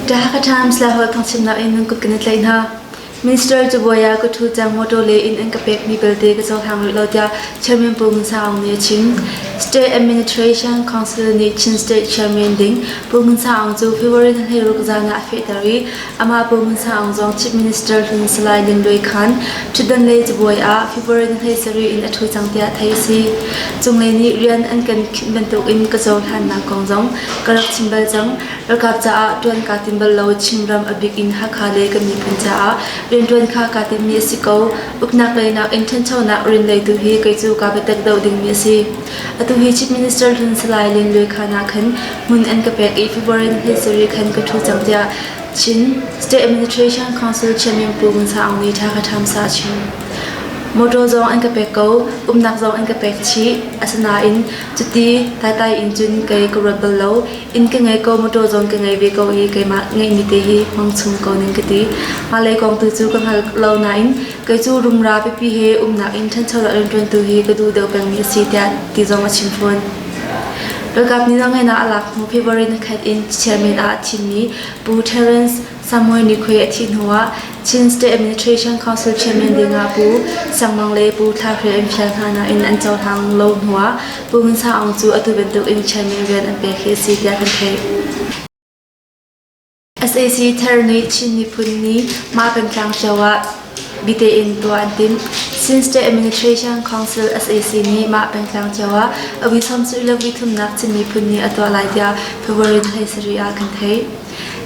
The Hakha Times Lahawt thawngchimnak in nan kut kan i tlaih hna. Minister cabuai ah ka ṭhu cang motor le inn an ka pekmi belte ka cohlang rih lo tiah Chairman Pu Ngun Sang Aung nih a chim. State Administration Council nih Chin State Chairman ding Pu Ngun Sang Aung cu February ni 16 zan ah a fehter i amah Pu Ngun Sang Aung zong Chief Minister hlun Salai Lin Luai Khan ṭhutdan le cabuai ah February ni 17 in a ṭhu cang tiah theih a si. Cunglei nih rian an kan khinh bantukin ka cohlannak kong zong ka rak chim bal cang. Ralkap caah ṭuan kaa tim bal lo. Chinram a bik in Hakha le kan miphun caah rianṭuan kha kaa timmi a si ko. Uknak lei nakin ṭhanchonak rin lei tu hi kei cu kaa biatak deuh dingmi a si. Atu hi Chief Minister hlun Salai Lin Luai Khan ah khan hmun an ka pek i February ni 13 khan ka ṭhu cang tiah Chin State Administration Council Chairman Pu Ngun Sa Aung nih Hakha Times ah a chim. Motor zong an ka pek ko, umnak zong an ka pek chih. Asinain cuti taitai in cun kei ka ruat bal lo. Inn ka ngei ko, motor zong ka ngei ve ko i keimah ngeihmi te hi hmang chung ko ning ka ti. Hmailei kong tu cu ka hngal lo nain kei cu rumra pipi he umnak in ṭhanchonak rianṭuantu hi ka duh deuh pengmi a si tiah ti zong a chim fawn. Ralkap nih nawlngeihnak a lak hnu February nikhat in chairman ah thimmi Pu Terence Samuel Nikhui a thih hnuah Chin State Administration Council Chairman dingah Pu Sang Mang le Pu Thla Hre an fial hna nain an cohlang lo hnuah Pu Ngun Sang Aung cu atu bantuk in chairman rian an pek hi a si tiah kan theih. SAC thar nih Chin miphun nih mah pengtlang cio ah bite in tuah an timh. Chin State Administration Council SAC nih mah pengtlang cio ah a wi 73 thumnak Chin miphun nih a tuah lai tiah February 17 ah kan theih.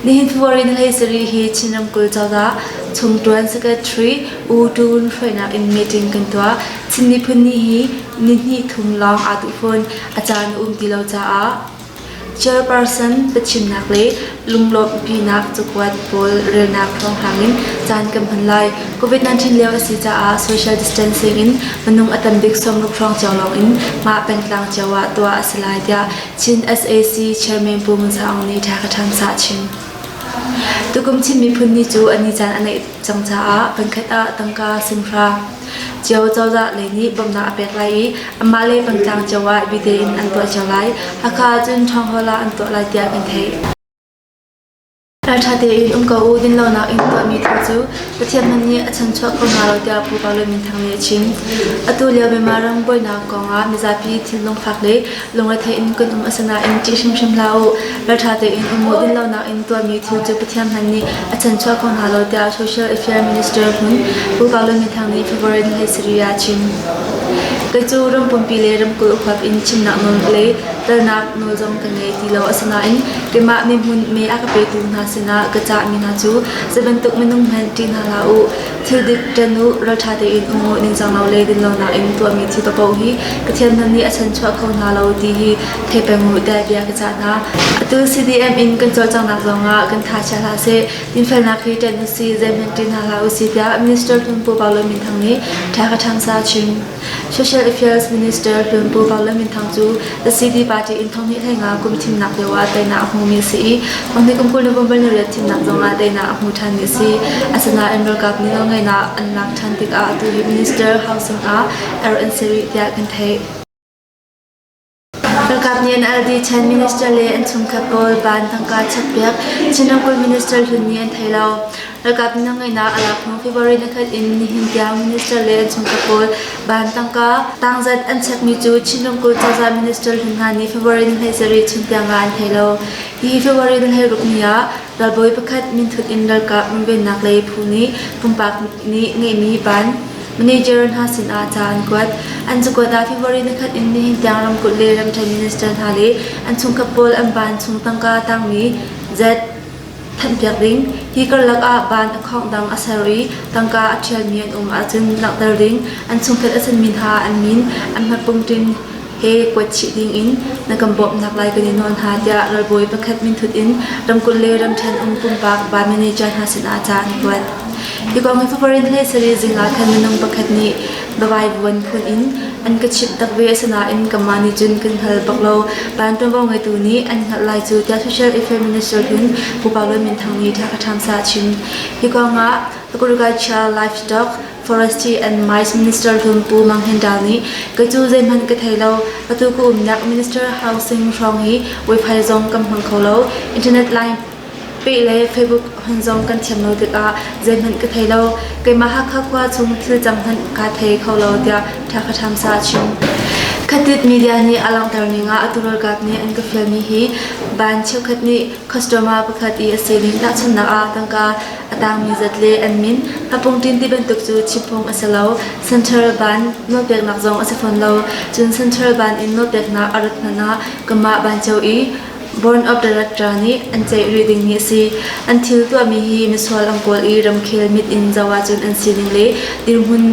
Nihin February ni 17 hi Chin ramkulh cozah chungṭuan Secretary U Tun hruainak in meeting kan tuah. Chin miphun ni hi ni hnih thum lawng aa duh fawn. A caan a um ti lo caah Chairperson biachimnak le lunglawmhpinak cakuat pawl relnak thawnghrang in caan kan hman lai. COVID-19 lio a si caah social distancing in minung a tam bik 60 hrawng cio lawng in mah pengtlang cio ah tuah a si lai tiah Chin SAC Chairman Pu Ngun Sa Aung nih Ṭhakhaṭhan a chim. Tukum Chin miphun ni cu a ni caan a naih cang caah pengkhat ah tangka singhra cio cozah lei nih bawmhnak a pek lai i amah le pengtlang cio ah bite in an tuah cio lai. Hakha ah cun ṭhawnghawl ah an tuah lai tiah kan theih. Ralṭha tein um ko u, dinlonak in tuahmi thil cu Pathian hmanh nih a chanchuah kho hna lo tiah Pu Paulo Minthang nih a chim. Atu lio Myanmar ram buainak kongah mizapi thinlung fak le lungrethei in kan um asinain ṭih hrimhrim hlah u. Ralṭha tein um u, dinlonak in tuahmi thil cu Pathian hmanh nih a chanchuah kho hna lo tiah Social Affairs Minister hmun Pu Paulo Minthang nih February ni 13 ah a chim. Kei cu ram pumpi le ramkulh huap in chimnak nawl le telnak nawl zong ka ngei ti lo asinain keimah mihmun me a ka petu hna sinah ka cahmi hna cu zei bantuk minung hmanh ṭih hna hlah u thil dik ṭan u ralṭha tein um u ningcang lo le dinlonak in tuahmi thil paoh hi Pathian hmanh nih a chanchuah kho hna lo ti hi thei peng u tiah bia ka cah hna. Atu CDM in kan cawlcanghnak zongah kan tha chia hlah seh dinfelnak hi ṭanh u sih zeihmanh ṭih hna hlah u sih tiah Minister Hlun Pu Paulo Minthang nih ṭha ka ṭhangsa a chim. Social Affairs Minister hlun Pu Paulo Minthang cu the CD Party in thonghnih hleinga kum thimnak lio ah teinak a hmumi a si i thonghnih kum 20 November ni riat thimnak zongah teinak a hmu ṭhanmi a si. Asinain ralkap nih nawlngeihnak an lak ṭhan tikah atu hi Minister Housing ah er an si rih tiah kan theih. Ralkap nih an LD chan minister le an chungkhat pawl ban tangka chappiak Chin ramkulh minister hlun nih an thei lo. Ralkap nih nawlngeihnak a lak hnu February nikhat in nihin tiang minister le an chungkhat pawl ban tangka tangzat an chekmi cu Chin ramkulh cozah minister hlun hna nih February ni 17 chun tiang ah an thei lo. Hi February ni 16 ni ah ralbawi pakhat minthut in ralkap runvennak lei phu nih pumpak nih ngeihmi ban Manager hna sinah ca an kuat. An cakuat ah February nikhat in nihin tiang ramkulh le ramṭhen minister hna le an chungkhat pawl an ban chung tangka tangmi zat thanhpiak ding. Hi karlak ah ban a khawng dang a ser i tangka a ṭhialmi an um ahcun langhter ding. An chungkhat a sanmi hna an min, an hmatpungṭin he kuat chih ding in na kan bawmhnak lai kan i nawl hna tiah ralbawi pakhat minthut in ramkulh le ramṭhen um pumpak ban manager hna sinah ca an kuat. Hi kong hi February 13 zing ah khan minung pakhat nih bawai vuan phun in an ka chimh tak ve asinain kanmah nih cun kan hngal bak lo. Ban ṭuanvo ngeitu nih an hngalh lai cu tiah Social Affairs Minister hlun Pu Paulo Minthang nih ṭha ka ṭhamsa a chim. Hi kong ah Agriculture, Livestock, Forestry and Mines Minister hlun Pu Mang Hen Dal nih kei cu zeihmanh ka thei lo. Atu ka umnak Minister Housing hrawng hi wifi zong kan hmang kho lo. Internet line. Peh le Facebook hman zong kan thiam lo tikah zeihmanh ka thei lo. Keimah Hakha khua chung thil cang hmanh kaa thei kho lo tiah Ṭhakhaṭhamsa a chim. Khatit media nih a langhter ning ah atu ralkap nih an ka fialmi hi ban cheukhat nih customer pakhat i a sining tahchunhnak ah tangka a tangmi zat le an min hapungṭin ti bantuk cu chim phung a si lo. Central Ban nawlpeknak zong a si fawn lo. Cun Central Ban in nawlpeknak a rat hmanh ah kanmah ban cio i Board of Director nih an ceih rih dingmi a si. An thil tuahmi hi misual an kawl i ramkhel mit in zoh ahcun an sining le dirhmun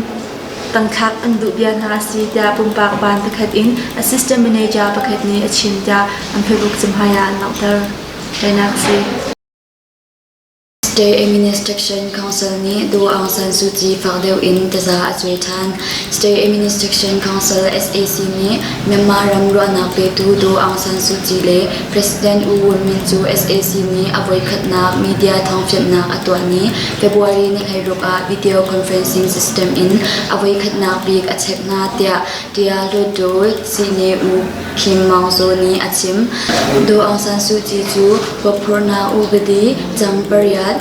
tangthlak an duh bia hna a si tiah pumpak ban pakhat in assistant manager pakhat nih a chim tiah an Facebook cahmai ah an langhter. Teinak a si. State Administration Council nih Daw Aung San Suu Kyi fak deuh in taza a cuai ṭhan. State Administration Council (SAC) nih Myanmar ram ruahnak petu Daw Aung San Suu Kyi le President U Win Myint cu SAC nih a voikhatnak media thawngfianhnak a tuah ni February ni 16 ah video conferencing system in a voikhatnak bik a chek hna tiah Tia Hluttaw Sihne U Khin Maung Zaw nih a chim. Daw Aung San Suu Kyi cu Huapphurnak upadi cang pariat,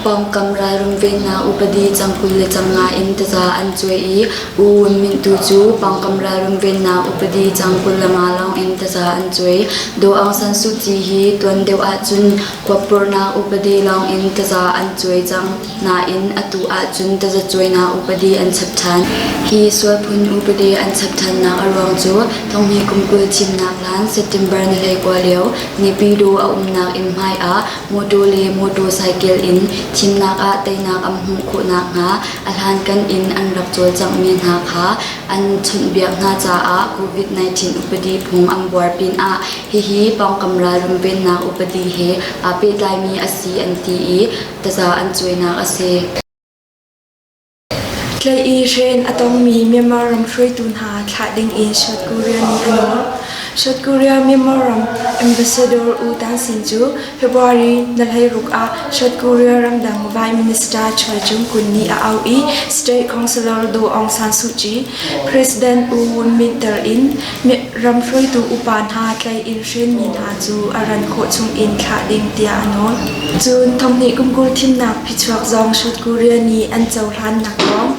pawngkam ral runvennak upadi cang 25 in taza an cuai i U Win Myint tu cu pawngkam ral runvennak upadi cang 25 lawng in taza an cuai. Daw Aung San Suu Kyi hi tuan deuh ahcun huapphurnak upadi lawng in taza an cuai cang nain atu ahcun tazacuainak upadi an chap ṭhan. Hi sualphun upadi an chap ṭhannak a ruang cu thonghnih kum 20 thimnak hlan September ni 29 lio Nipidaw a umnak inn hmai ah mawṭaw le mawṭawsaikel in thimnak ah teinak an hmuh khawh nakhnga a hlankan in an rak cawlcanghmi hna kha an chawnhbiak hna caah COVID-19 upadi phung an buar pinah hihi pawngkam ral runvennak upadi he aa pehtlaimi a si an ti i taza an cuainak a si. Tlaih i hren a tongmi Myanmar ram hruaitu hna thlah dingin South Korea nih a nawl. South Korea Myanmar ram Ambassador U Than Sin cu February ni 16 ah South Korea ramdang Vice Minister Choi Jung-kun nih a auh i State Councilor Daw Aung San Suu Kyi, President U Win Myint tel in ram hruaitu upa hna tlaih in hrenmi hna cu a ran khawh chungin thlah ding tiah a nawl. Cun thonghnih kum 20 thimnak phichuak zong South Korea nih an cohlannak kong,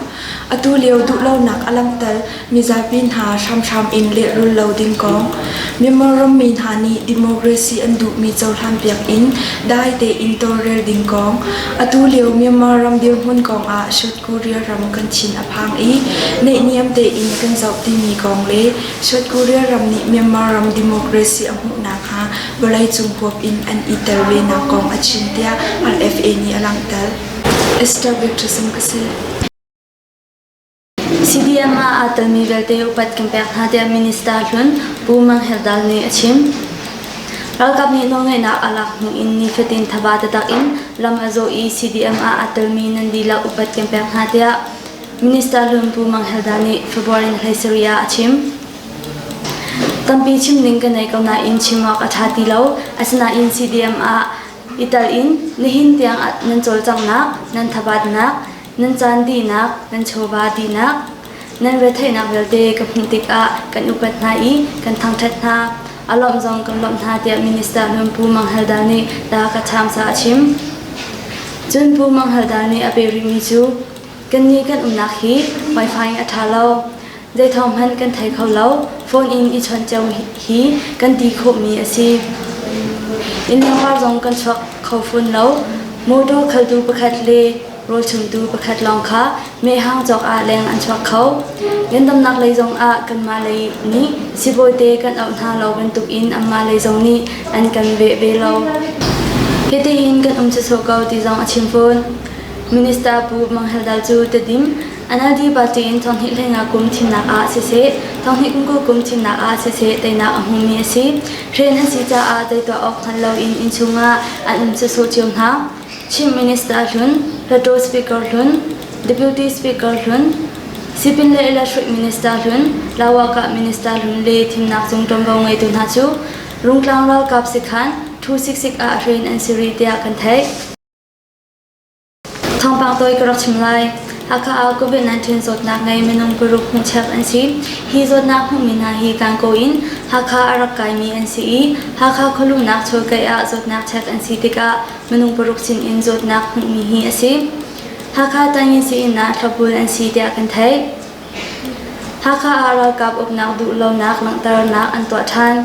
atu lio duhlonak a langhter mizapi hna hramhram in lehrul lo ding kong, Myanmar rammi hna nih democracy an duhmi cohlanpiak in dai tein tawlrel ding kong, atu lio Myanmar ram dirhmun kong ah South Korea ram kan thin a phang i naihniam tein kan zoh timi kong le South Korea ram nih Myanmar ram democracy a hmuh nakhnga vawleicung huap in an i tel venak kong a chim tiah RFA nih a langhter. Esther Victorson ka si. CDM ah aa telmi vialte upat kan pek hna tiah Minister hlun Pu Mang Her Dal nih a chim. Ralkap nih nawlngeihnak a lak hnu in nifatin thaba taktak in lam a zawh i CDM ah aa telmi nan dihlak upat kan pek hna tiah Minister hlun Pu Mang Her Dal nih February ni 17 ah a chim. Tampi chim ding ka nei ko nain chim awk a ṭha ti lo. Asinain CDM ah i tel in nihin tiang nan cawlcanghnak, nan thabatnak, nan caan dihnak, nan chawva dihnak, nan retheihnak vialte ka hmuh tikah kan upat hna i kan thangṭhat hna. A lawmh zong kan lawmh hna tiah Minister Hlun Pu Mang Hal Dal nih ta ka chaangsa a chim. Cun Pu Mang Hal Dal nih a pe rihmi cu kannih kan umnak hi wifi a ṭha lo. Zei thawng hmanh kan thei kho lo. Phone in i chawnh cio hi kan ti khawhmi a si. Innlengvar zong kan chuak kho fawn lo. Motor khaltu pakhat le rawlchumtu pakhat lawng kha mehhang cawk ah leng an chuak kho. Ngandamnak lei zong ah kanmah lei nih sibawite kan auh hna lo bantukin anmah lei zong nih an kan veh ve lo. Hitihin kan um sawsawh ko ti zong a chim fawn. Minister Pu Mang Hel Dal cu Tedim NLD party in thonghnih hleinga kum thimnak ah siseh, thonghnih kum 20 kum thimnak ah siseh teinak a hmumi a si. Hren an si caah zei tuah awk hngal loin innchung ah an um sawsawh cio hna. Chief Minister hlun, Hluttaw Speaker hlun, Deputy Speaker hlun, Sipin le Electric Minister hlun, Lawakah Minister hlun le thimnak zung ṭuanvo ngeitu hna cu Rungtlang ralkap sikhan 266 ah hren an si rih tiah kan theih. Thawngpang tawi ka rak chim lai. Hakha ah COVID-19 zawtnak ngei minung paruk hmuhchap an si. Hi zawtnak hmuhmi hna hi Kankaw in Hakha a rak kaimi an si i Hakha khualuhnak chawlkaih ah zawtnak check an si tikah minung paruk sinin zawtnak hmuhmi hi a si. Hakha Tanyin sii-inn ah thlopbul an si tiah kan theih. Hakha ah ralkap uknak duhlonak langhternak an tuah ṭhan.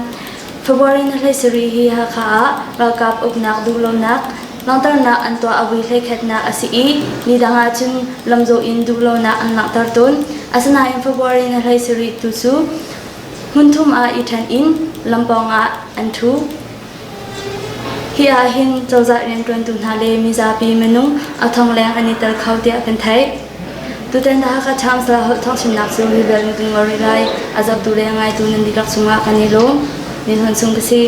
February ni 17 hi Hakha ah ralkap uknak duhlonak langhternak an tuah a vui hleikhatnak a si i ni dang ahcun lamzawh in duhlonak an langhter tawn. Asinain February ni 17 tu cu hmunthum ah i ṭhen in lampawng ah an ṭhu. Hi ahhin cozah rianṭuantu hna le mizapi minung a thong leng an i tel kho tiah kan theih. Tutan The Hakha Times holh thawngchimnak cu hi vial in kan ngol rih lai. A zohtu le a ngaitu nan dihlak cungah kan i lawm. Min Hon Sung ka si.